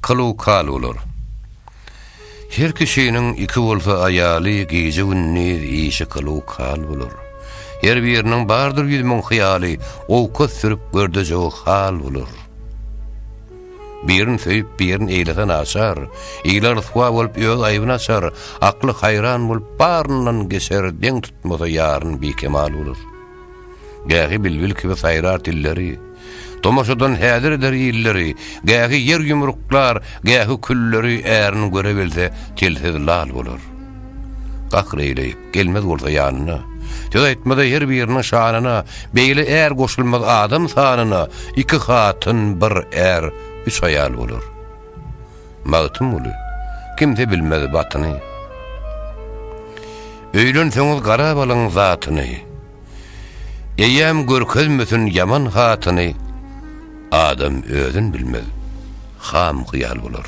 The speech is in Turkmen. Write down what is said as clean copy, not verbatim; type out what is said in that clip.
Kylu-kal bolar. Her kişiniň iki bolsa aýaly, Gije-gündiz işi kylu-kal bolar. Her biriniň bardyr 100.000 hyýaly, Owkat sürüp gördejegi hal bolar. Birin söýüp, birin eýlese naçar, Ile ryswa bolup öz aýbyn açar, Akly haýran bolup baryndan geçer, Deň tutmasa ýaryn bikemal bolar. Gähi bilbil kibi saýrar tilleri, Tomaşadan häzir eder illeri, Gähi ýer ýumruklar, gähi külleri Ärin göre bilse, tilsiz lal bolar. Gahr eýleýip, gelmez bolsa ýanyna, Söz aýtmasa her biriniň şanyna, Beýle är goşulmaz adam sanyna, Iki hatyn, bir är, üç aýal bolar. Magtymguly, kimse bilmez batyny. Öýlenseňiz garap alyň zatyny. Eýäm görkezmesin ýaman hatyny, Adam özün bilmez, ham hyýal bolar.